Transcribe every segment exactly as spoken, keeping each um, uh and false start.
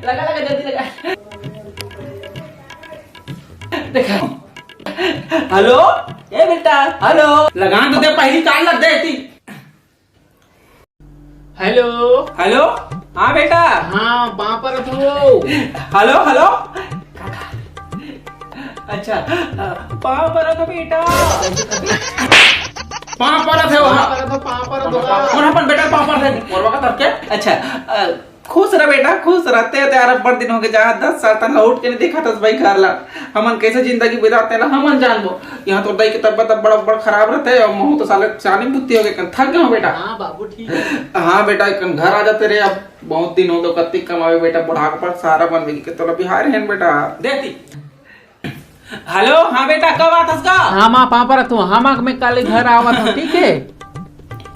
लगा, लगा, जल्दी लगा। देखा। हेलो, ए बेटा, हेलो। लगान तो दे, पहली काल लग दे थी। हेलो। हेलो। हाँ बेटा। हाँ, पाँव परत हो। Hello, hello. अच्छा, अ, पाँव परत हो बेटा। पाँव परत हे वहाँ। पाँव परत हो, पाँव परत हो। कौन अपन बेटा पाँव परत हे? मोरवा का तरफ के? अच्छा, अ, खुश रह बेटा, खुश रह। ते यार, बड़ दिन हो गए, जहाँ दस साल तक लौट के नहीं देखा था भाई घर ला। हमन कैसे जिंदगी बिताते ला हमन जानबो। यहाँ तो दाई के तबियत अब बड़ा, बड़ा खराब रहता है और महू तो साले सियानी बुद्धि हो गए, थक गए हो बेटा। हाँ बाबू, ठीक है। हाँ बेटा, एक घर आ जाते रे, अब बहुत दिन हो गए, कत्ती कमावे बेटा, बुढ़ापा पर सहारा बनवे के तोला बिहार है बेटा। देती। हेलो, हाँ बेटा, कब आत हस का? हाँ माँ, पाँव परत हूँ। हाँ माँ, मैं काली घर आवत हूँ, ठीक है?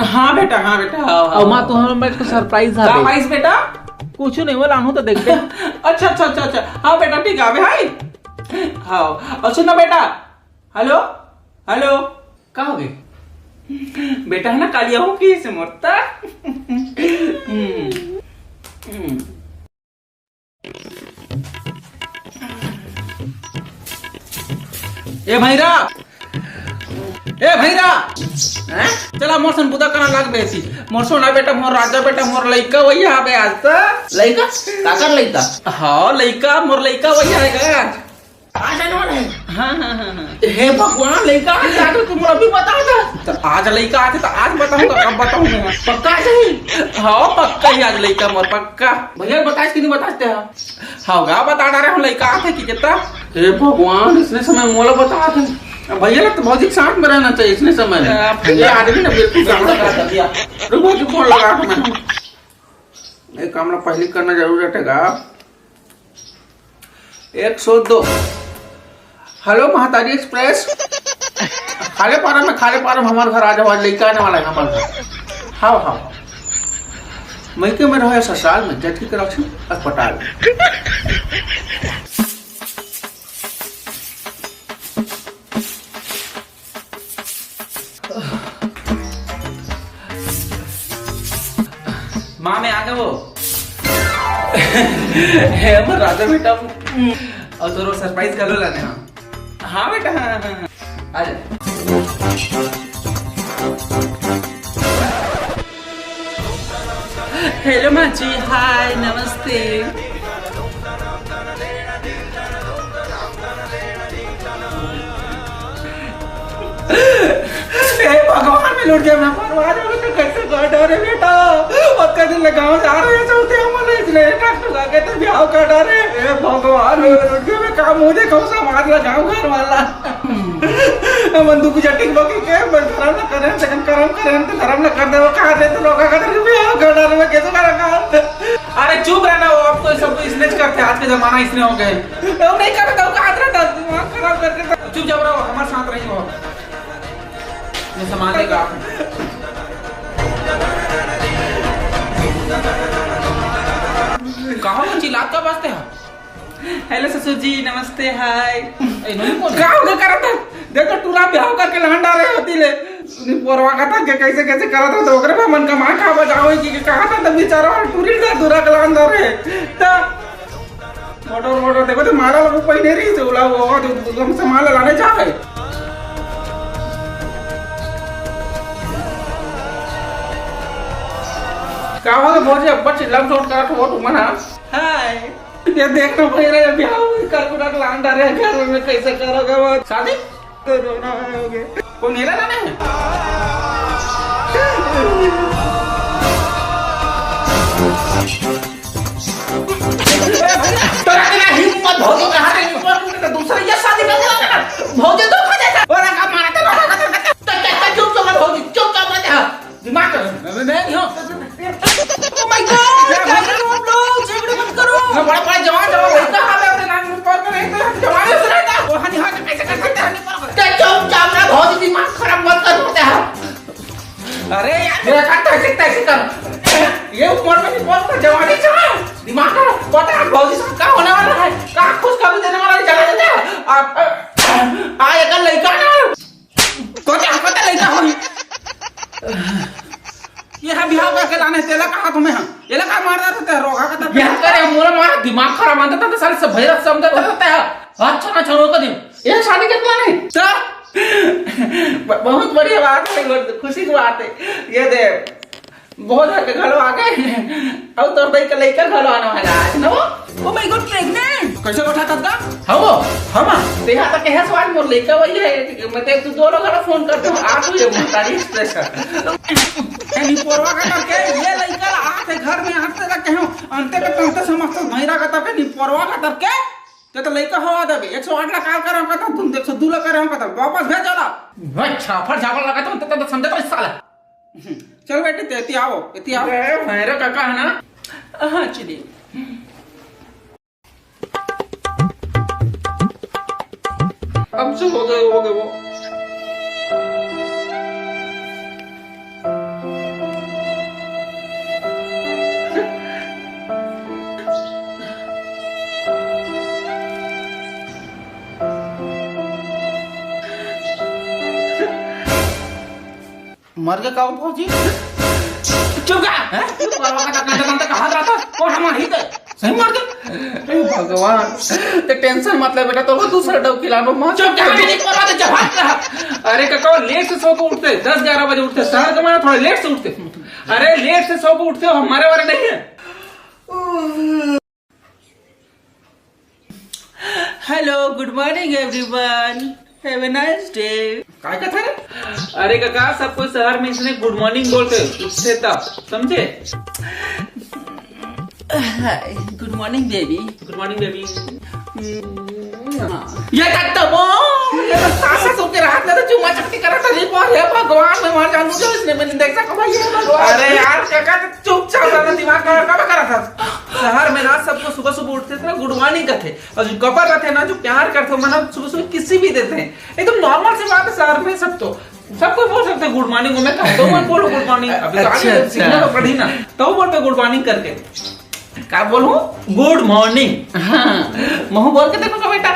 हाँ बेटा, हाँ बेटा, हाँ, हाँ, और माँ, हाँ। तू हमन बैठ के सरप्राइज का हवे। सरप्राइज बेटा? कुछ नहीं, वो लानू तो देखते। अच्छा, अच्छा, अच्छा, अच्छा। हाँ बेटा, ठीक है, अबे हाय। हाँ, और सुन ना बेटा। हेलो, हेलो, का हो गए? बेटा है ना, काली आहू की से मोरता। हम्म, हम्म। ए भैरा, ए भैरा, हैं? चला मोर सन बुदा करना लाग बेसी। मोर सोना बेटा, मोर राजा बेटा, मोर लइका वही आबे आज तो। लइका? काकर लइका? हाँ, लइका, मोर लइका वही आएगा आज। आज आने वाला है? हाँ, हाँ, हाँ, हाँ। हे भगवान, लइका आज आके तुम अभी बता दो। तो आज लइका आते तो आज बताऊंगा, कब बताऊंगा? पक्का सही? हाँ, पक्का ही आज लइका मोर, पक्का। भैया बताइस कि नहीं बताते हैं? हाँ, गा बता डारे हम लइका आते कि कितना? हे भगवान, इसने समय मोला बता दे। अब भैया लोग तो भौजी के साथ में रहना चाहिए इसने समय में। आप ये आदमी ना बिल्कुल काम लगा दिया। रुक, भौजी फोन लगा के मैं। ये काम ना पहले करना जरूर रहेगा। एक सौ दो। हेलो महतारी एक्सप्रेस। खाले पारा में, खाले पारा में हमारे घर आ जाओ, आज लइका आने वाला है हमारे घर। हाँ, हाँ। मइके में रहो या ससुराल में, जटकी के रखी अस्पताल। माँ, मैं आ गया वो। हे हमर राजा बेटा, और तोरो सरप्राइज घलो लाने, हाँ। हाँ बेटा, हाँ, हाँ, हाँ। आ जा। हेलो माँ जी, हाय, नमस्ते। हे भगवान, मैं लुट गया, मैं बर्बाद हो गया, कैसे कर डारे बेटा। ओतका दिन ले गाँव जा रहे हैं, चलते हम बोले, इसने डॉक्टर आके तो ब्याह कर डारे। हे भगवान, मैं लुट गया, मैं काम मुझे कौन सा मार ला गाँव घर वाला। हमन दुख जटिक बकी के, बस धर्म न करें, सेकंड कर्म करें, तो धर्म न कर दे, वो कहा दे, तो लोग का करके ब्याह कर डारे, मैं कैसे करा का? अरे चुप रहना, वो आपको सब इसने करते, आज के जमाना इसने हो गए। तो नहीं करता, वो कहा रहता, दिमाग खराब करके। चुप जाओ, रहो, हमारे साथ रहिए हो। ये सामान लेगा आप। कहाँ वो चिल्लात का बजते हैं? हेलो ससुर जी, नमस्ते, हाय। ए, नहीं बोल। का हो गया करत है? देखो, टूरा ब्याह करके लान डारे होती ले। सुनी पोरवा कथा के कैसे, कैसे करत है, तो ओकरे पे मन का माँ का बजाओ कि, कि कहा था तब बेचारा टूरी का दूरा के लान डारे। तो मोटर, मोटर देखो तो माला लोग पहने रही से उला वो, वो तो तुम से माला लाने जाए। का हो गया भौजी, अब्बा चिल्ला चोट करत हो तुम ना? हाय। ये देख ना भाई रे, ब्याह हुई, कर कुटा के लान डारे घर में, कैसे करोगे वो? शादी? तो रोना है हो गया। कौन मेरा ना है? तोरा इतना हिम्मत भौजी कहाँ से निकल के दूसरा ये शादी कर दिया? भौजी धोखा देता। और का मारा था, तो, तो, तो चुप चुप भौजी, चुप चुप रहते हैं। दिमाग कर। मैं, मैं, मैं नहीं हूँ। Oh my God, क्या कर रहे हो आप लोग? झगड़े मत करो। मैं बड़ा, बड़ा जवान, जवान लड़का, हाँ, मैं अपने नाम पर तो नहीं, तो जवान ही रहता। वो हाँ जी, हाँ जी, कैसे कर सकते हैं? ते चुपचाप रह, बहुत ही दिमाग खराब मत कर, होते हैं। अरे यार, मेरा काम तैसे, तैसे कर। ये उम्र में नहीं पहुंचता, जवानी जवान। दिमाग खराब, पता है, भौजी साहब, क्या होने वाला है? क्या खुशखबरी देने वाला है, जला देते हैं। आ, आ, आ, एक लड़का ना, कोते, कोते लइका होई। ये हा बिहाव करके लाने, तेला कहा तुम्हें हा? एला का मार रहा था, रोगा का था। बिहाव करे, मोला मार, माखरा मानता था तो साले सब भैरव समझता था, अच्छा ना छोड़ो कभी। ये शादी के plan है? तो ब-, बहुत बढ़िया बात है, बहुत खुशी की बात है। ये दे, बहुत हर के घलो आ गए। और तोर दाई का लइका घलो आने वाला है ना वो? Oh my God, pregnant? कैसे बैठा था का? हाँ वो, हम। तेहा तक है सवाल मोर लइका वही है, मतलब तू दोनों घलो फोन कर दो, आ तू ये तारीफ special। ए निपोरवा का करके ये लइका ला आते घर में आते तक कहूं, अंते के तंते समस्त भैरा का करके निपोरवा का करके, ते तो लइका हवा देबे, एक सौ आठ ला काल करे हम कहता, तुम एक सौ दो ला करे हम कहता, वापस भेज जाला। अच्छा, फट झापड़ लगा तो, तो, तो समझे तो इस साला। चल बेटे, ते एती आओ, एती आओ। ए, भैरा काका है ना? हाँ, चलिए। अब से हो गए, हो गए वो। मर गए का वो भौजी? चुप का? हैं? तू परवा का तक, तक, तक हाथ रहा था? कौन हमार हित है? सही मर गए? हे भगवान, ते tension मत ले बेटा, तो वो दूसरा डौकी लानो, माँ। चुप कर, नहीं करवा दे, जब हाथ रहा। अरे काका, late से सो के उठते, दस ग्यारह बजे उठते, शहर के माना थोड़ा late से उठते। अरे late से सो के उठते हो, हमारे वाले नहीं है। Hello, good morning everyone. Have a nice day. काय कथा रे? अरे काका, सब कोई शहर में इसने good morning बोलते, उठते तब, समझे? Hi, good morning baby. Good morning baby. ये तक तो वो, ये तो सास ससुर के रात में तो चुम्मा चपटी करा था, रे बाप, हे भगवान, मैं मर जाऊं जो इसने मैंने देखा, कब ये भगवान। अरे यार काका, तो चुपचाप रहना, दिमाग खराब कब करा था? शहर में ना सबको सुबह सुबह उठते थे ना, good morning कहते, और जो couple रहते हैं ना, जो प्यार करते हो, मतलब सुबह सुबह किसी भी देते हैं, एकदम normal सी बात है शहर में। सब तो, सब कोई बोल सकते हैं good morning, मैं कहता हूँ, मैं बोलो good morning, अभी तो आगे अच्छा, अच्छा। सीखना तो पड़ी ना, तो बोलते good morning करके। का बोलूं? Good morning। हाँ, महू बोल के देखो तो बेटा।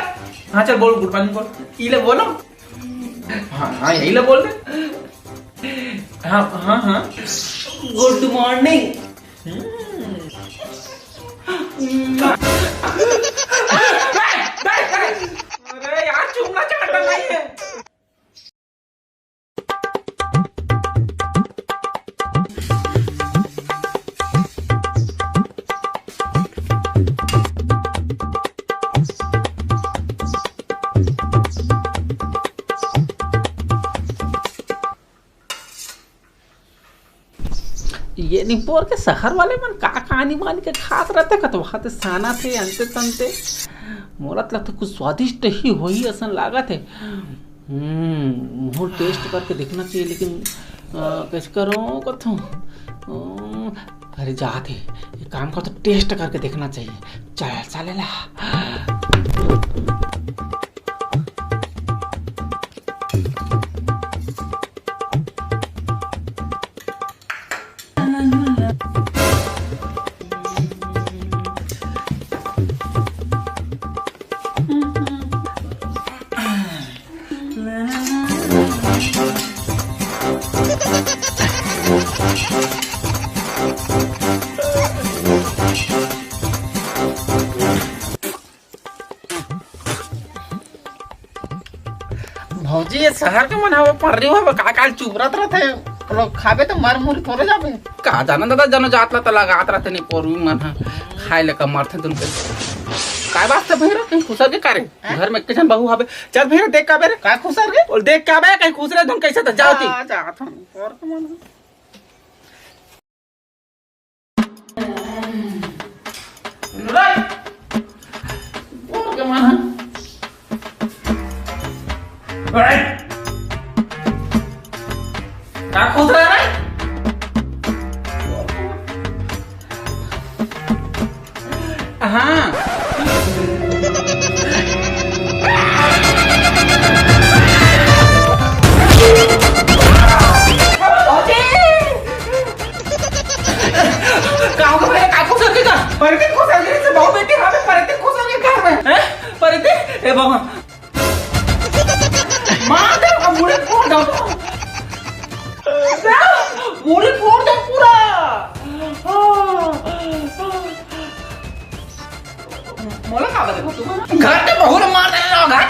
हाँ चल बोल, good morning बोल। इले बोलो। हाँ हाँ, यही ले बोल दे। हाँ हाँ हाँ। Good morning। हम्म। अरे यार, चूमना चाहता नहीं है। ये निपोर के शहर वाले मन का, का आनी बानी के खात रहते, कतवा खाते साना थे, अंते तंते। मोला तो लगता कुछ स्वादिष्ट ही होही असन लागत है। हम्म, मुहूं taste करके देखना चाहिए, लेकिन, अ, कैसे करूं, कथूं? अ, अरे जात है, एक काम कर, तो taste करके देखना चाहिए। चल, चले ला। भौजी, ये शहर के मन हवे, पर्री हवे, का काल चुबरत रथे। लोग खाबे तो मर मुर थोड़े जाबे। का जाना दादा, जनो जात ला त लगात रथे, नहीं पोरवी मन ह खाए ले कमरथे तुमके। काय बात है भैरा, कहीं खुसर के कारे? हैं? घर में किचन बहू हवे, चल भैरा देख का बेरे। का खुसर के? बोल देख का बे, कहीं खुसरे धुन कैसे तो जाती। आ, जात हूँ, और के मन ह। बोल के मन ह। का खुसरा रे? हाँ। का हो गया? का खुसर के का? परती खुसर के से बहुत बेटी हमें परती खुसर के घर में। हैं? परती? ए बाबा। मार दे, अब मुड़ी फोड़ दो। मुड़ी फोड़ दो पूरा। मोला का बता तू? घर के बहू ला मार देना, घर